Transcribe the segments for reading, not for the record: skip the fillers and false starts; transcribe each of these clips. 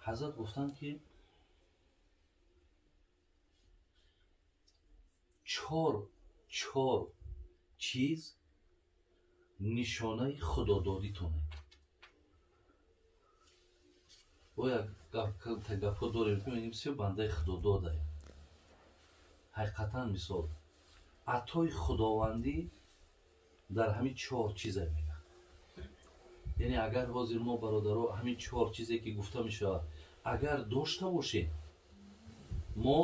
Ҳазрат гуфтанд, ки чор чиз нишонаи худододитоне. Бо як гапҳо дорем, ки мегӯем все бандаи худододае. Ҳақиқатан мисол атои худовандӣ дар ҳамин чор чизе мегӯяд. Яъне агар ҳозир мо бародаро ҳамин чор чизе ки гуфта мешавад агар дошта бошем, мо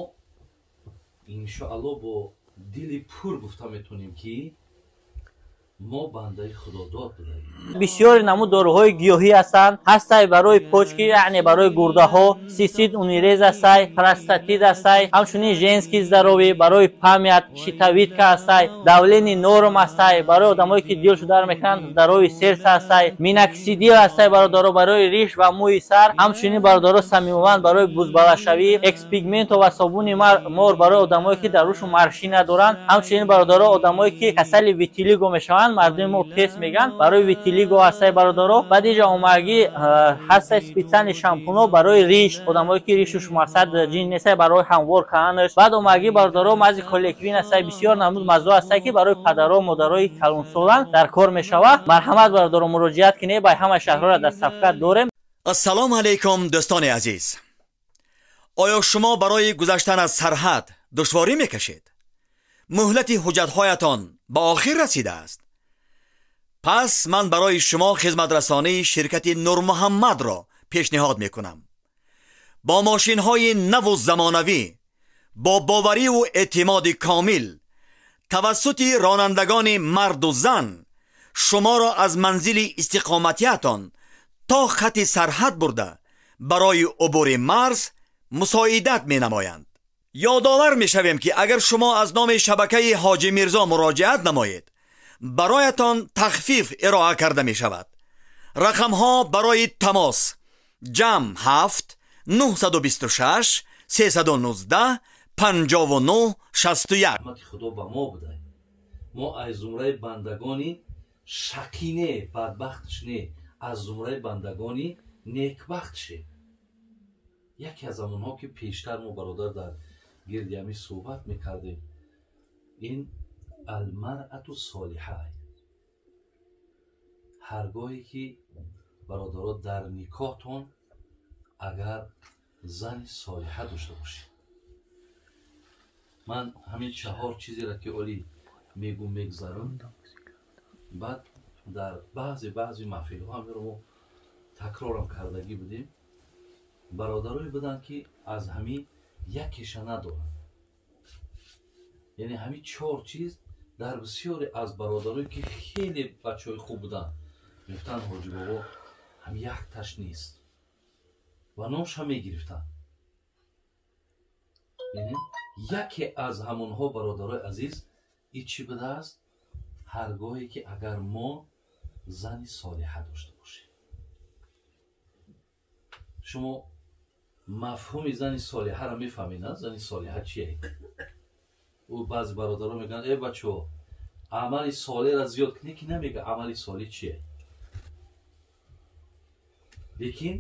иншоалло бо дили пур гуфта метавонем, ки мо бандаи худодод будаем. Бисёри намуд доруҳои гиёҳӣ ҳастанд. Ҳастай барои почки, яъне барои гурдаҳо, цистит, унирез ҳастай, простатит ҳастай, ҳамчунин женский здоровье, барои память, щитовидка ҳастай, давление норм ҳастай, барои одамое ки дилшу дар мекунанд, здоровье сердца ҳастай, миноксидил ҳастай бародаро барои риш ва мӯи сар, ҳамчунин бародаро самимован барои бузбалашавӣ, экспигменто ва собуни мор барои одамое ки дар рушу морщина доранд, ҳамчунин бародаро одамое ки касали витилиго мешаванд, мардуми мо пес меган, барои витилиго ҳастай бародаро. Баъд иҷа омагӣ ҳастай специальный шампуно барои риш, одамое ки ришуш мақсад ҷин нестай, барои ҳамвор карданаш. Баъд омагӣ бародаро мази колеквин ҳастай, бисёр намуд маззо ҳастай, ки барои падаро модарои калонсолан дар кор мешавад. Марҳамат бародаро, муроҷиат кинед, ба ҳама шаҳрҳоро дастафкат дорем. Ассалому алайкум, дӯстони азиз. Оё шумо барои гузаштан аз сарҳад душворӣ мекашед? Муҳлати ҳуҷҷатҳоятон ба охир расидааст? Пас ман барои шумо хизматрасонии ширкати Нурмуҳаммадро пешниҳод мекунам. Бо мошинҳои наву замонавӣ, бо бовариву эътимоди комил, тавассути ронандагони марду зан шуморо аз манзили истиқоматиятон то хати сарҳад бурда барои убури марз мусоидат менамоянд. Ёдовар мешавем, ки агар шумо аз номи шабакаи Ҳоҷи Мирзо муроҷиат намоед, бароятон тахфиф ироа карда мешавад. Рақамҳо барои тамос: ҷамъ 7 926 319 59 61. Раҳмати Худо ба мо будай. Мо аз зумраи бандагони шақӣ не, бадбахтш не, аз зумраи бандагони некбахтше. Яке аз онҳо ки пештар мо бародар дар гирди ҳамин суҳбат мекардем, ин алмаръату солиҳа. Ҳаргоҳе ки бародаро дар никоҳтон агар зани солиҳа дошта бошед. Ман ҳамин чаҳор чизеро ки оли мегум мегузарам, баъд дар баъзе маҳфилҳо ҳамеро мо такрорам кардагӣ будем. Бародарое буданд, ки аз ҳамин якеша надоранд. Яъне ҳамин чор чиз дар бисёре аз бародарое ки хеле бачаҳои хуб буданд, мегуфтанд: ҳоҷи бобо, ҳам якташ нест, ва номша мегирифтанд. Яъне яке аз ҳамонҳо бародарои азиз и чӣ будааст? Ҳаргоҳе ки агар мо зани солиҳа дошта бошем. Шумо мафҳуми зани солиҳаро мефаҳмед, на? Зани солиҳа чие? Ӯ баъзе бародаро мегӯянд: э бачаҳо, амали солеҳро зиёд кунед, ки намега амали солеҳ чие. Лекин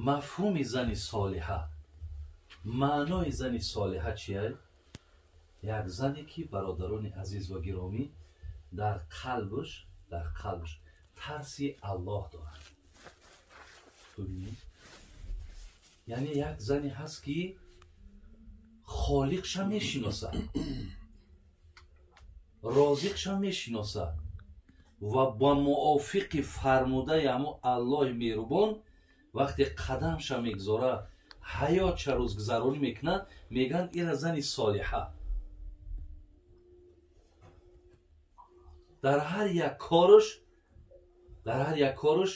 мафҳуми зани солиҳа, маънои зани солиҳа чие? Як зане ки бародарони азиз ва гиромӣ дар қалбш тарси Аллоҳ дорад. Бибинед, яъне як зане ҳаст, ки холиқша мешиносад, розиқша мешиносад ва ба муофиқи фармудаи ҳамо Аллоҳи меҳрубон вақте қадамша мегузора, ҳаётша рӯзгузаронӣ мекунад, мегӯянд ира зани солиҳа. Дар ҳар як кораш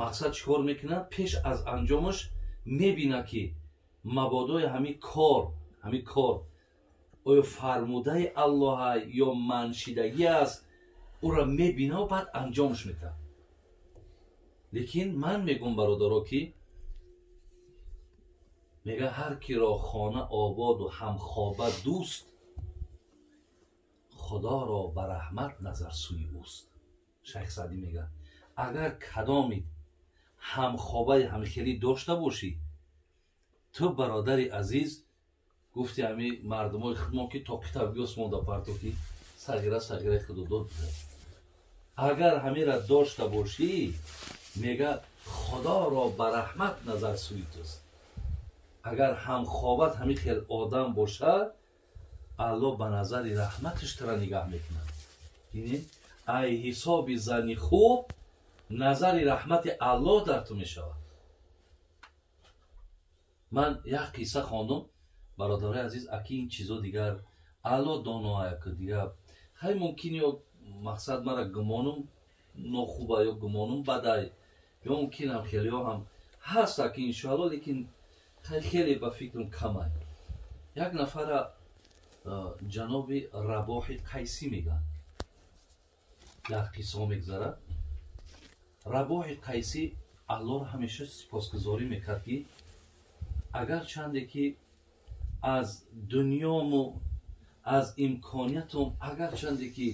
мақсад чӣ кор мекунад? Пеш аз анҷомаш мебинад, ки мабодои ҳамин кор оё фармудаи Аллоҳа ё маншидагӣ аст, ӯро мебинад ва баъд анҷомаш метаҳад. Лекин ман мегӯм бародаро, ки мега ҳар киро хона ободу ҳамхоба дӯст, Худоро ба раҳмат назар сӯи ӯст. Шайх Саъдӣ мега агар кадоми ҳамхобаи ҳамхелӣ дошта бошӣ, Ту бародари азиз гуфти ҳами мардумои худмон ки тоқита биёсмонда парту ки сағира сағираи худодод буда. Агар ҳамира дошта бошӣ, мега худоро ба раҳмат назар сӯи туст. Агар ҳамхобат ҳамин хел одам бошад, Аллоҳ ба назари раҳматиш тура нигаҳ мекунад. Бинед, ай ҳисоби зани хуб назари раҳмати Аллоҳ дар ту мешавад. Ман як қисса хондум, бародарои азиз, аки ин чизо дигар Аллоҳ донояк дигар хай мумкин ё мақсад мара гумонум нохуба ё гумонум бадай ё мумкинам хелеҳо ҳам ҳаст аки иншоалло, лекин хай хеле ба фикрам камай. Як нафара ҷаноби Рабоҳи Қайсӣ мегӯянд, дар қиссаҳо мегузарад. Рабоҳи Қайсӣ Аллоҳро ҳамеша сипосгузорӣ мекард, ки агарчанде ки аз дунёму аз имкониятум агарчанде ки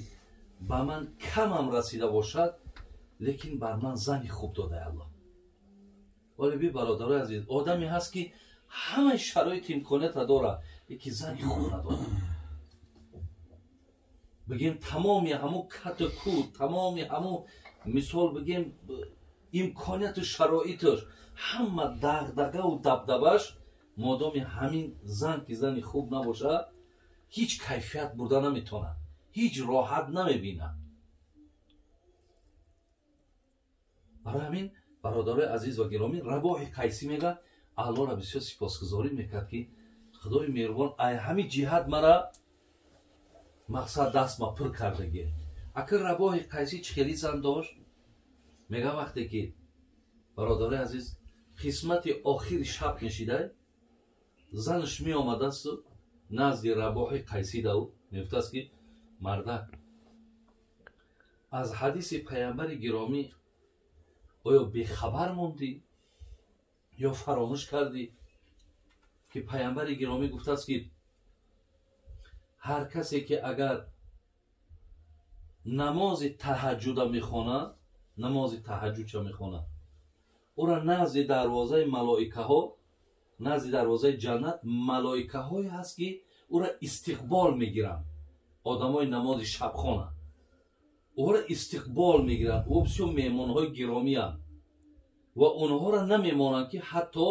ба ман камам расида бошад, лекин бар ман зани хуб додаи Аллоҳ. Вале би бародарои азиз, одаме ҳаст ки ҳамаи шароити имконията дорад, лекин зани хуб надорад. Бигем тамоми ҳамун кату ку, тамоми ҳамун мисол бигем имконияту шароиташ, ҳама дағдағаву дабдабаш, модоми ҳамин зан ки зани хуб набошад, ҳеҷ кайфият бурда наметавонад, ҳеҷ роҳат намебинад. Барои ҳамин бародарои азиз ва гиромӣ, Рабоҳи Қайсӣ мегӯяд Аллоҳро бисёр сипосгузорӣ мекард, ки худои меҳрубон ай ҳамин ҷиҳат мара мақсад дастма пур кардагӣ. Акр Рабоҳи Қайсӣ чӣ хели зан дошт? Мегӯяд вақте ки бародарои азиз қисмати охири шаб мешидай, занаш меомадасту назди Рабоҳи Қайсӣ дав мегуфтааст ки мардак, аз ҳадиси паямбари гиромӣ оё бехабар мондӣ ё фаромӯш кардӣ ки паямбари гиромӣ гуфтааст ки ҳар касе ки агар намози таҳаҷҷуда мехонад, намози таҳаҷҷудча мехонад, ӯра назди дарвозаи малоикаҳо, назди дарвозаи ҷаннат малоикаҳое ҳаст ки ӯра истиқбол мегиранд. Одамои намози шабхона ӯра истиқбол мегиранд, ӯ бисёр меҳмонҳои гиромиянд ва онҳоро намемонанд ки ҳатто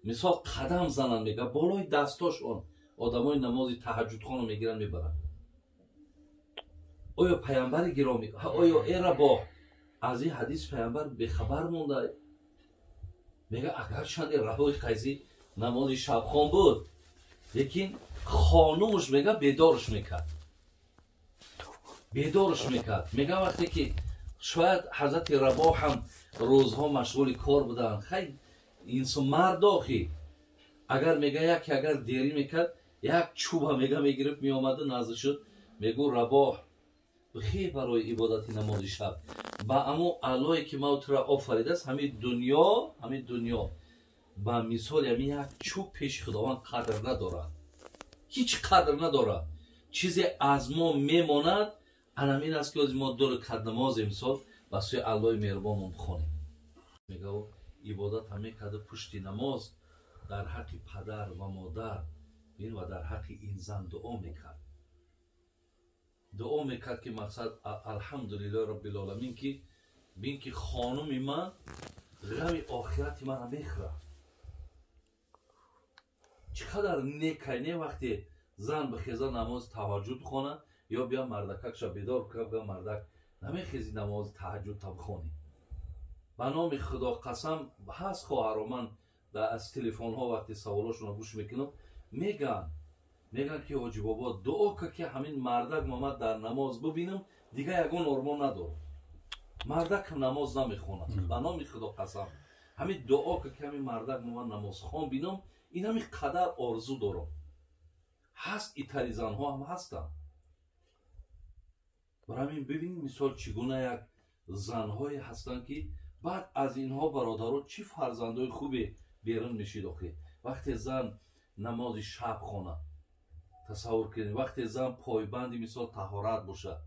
мисол қадам зананд. Мега болои дастошон одамои намози таҳаҷҷудхона мегиранд, мебаранд. Оё паямбари гиромӣ, оё э Рабоҳ аз ин ҳадис паямбар бехабар монда? Мега агарчанде Рабоҳи Қайсӣ намози шабхон буд, лекин хонумш мега бедорш мекард, бедорш мекард. Мега вақте ки шояд ҳазрати Рабоҳ ҳам рӯзҳо машғули кор буданд, хай инсон мард охи, агар мега яке агар дерӣ мекард, як чӯба мега мегирифт, меомаду назди шуд, мегӯ Рабоҳ бихе барои ибодати намози шаб ба аму Аллоҳе ки ман тура офаридааст, ҳамин дунё, ҳамин дунё ба мисоли ҳамин як чӯб пеши Худованд қадр надорад, ҳеҷ қадр надорад. Чизе аз мо мемонад анамин аст ки мо ду ракат намозе мисол ба сӯи Аллоҳи меҳрубонмон бихонем. Мега ибодат ҳам мекарду пушти намоз дар ҳаққи падар ва модар бин ва дар ҳаққи ин зан дуо мекард. Дуо мекард ки мақсад алҳамдулиллоҳи роббил оламин, ки бин ки хонуми ман ғами охирати мана мехӯрад. Чӣ қадар некай не вақте зан бихеза намози таҳаҷҷуд бихонад, ё бия мардакакша бедор кунад, бия мардак намехези намози таҳаҷҷуд та бихонӣ. Ба номи Худо қасам ҳаст хоҳаро, ман аз телефонҳо вақте саволошонро гӯш мекунам, мегӯянд ки ҳоҷи бобо дуо кар ки ҳамин мардак ман дар намоз бибинам, дигар ягон ормон надорам. Мардакам намоз намехонад. Ба номи Худо қасам ҳамин дуо кар ки ҳамин мардак ман намозхон бинам, ин ҳамин қадар орзу дорам. Ҳаст итари занҳо ҳам ҳастанд. Барои ҳамин бибинед мисол чӣ гуна як занҳое ҳастанд ки баъд аз инҳо бародаро чӣ фарзандои хубе берун мешид охир. Вақте зан намози шаб хонад, тасаввур кунед, вақте зан пойбанди мисол таҳорат бошад,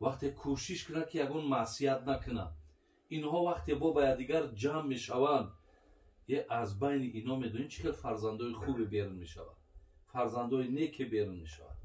вақте кӯшиш кунад ки ягон маъсият накунад, инҳо вақте бо ба якдигар ҷамъ мешаванд, Е, аз байни ино медонӣ, чӣ хел фарзандои хубе берун мешавад, фарзандои неке берун мешавад.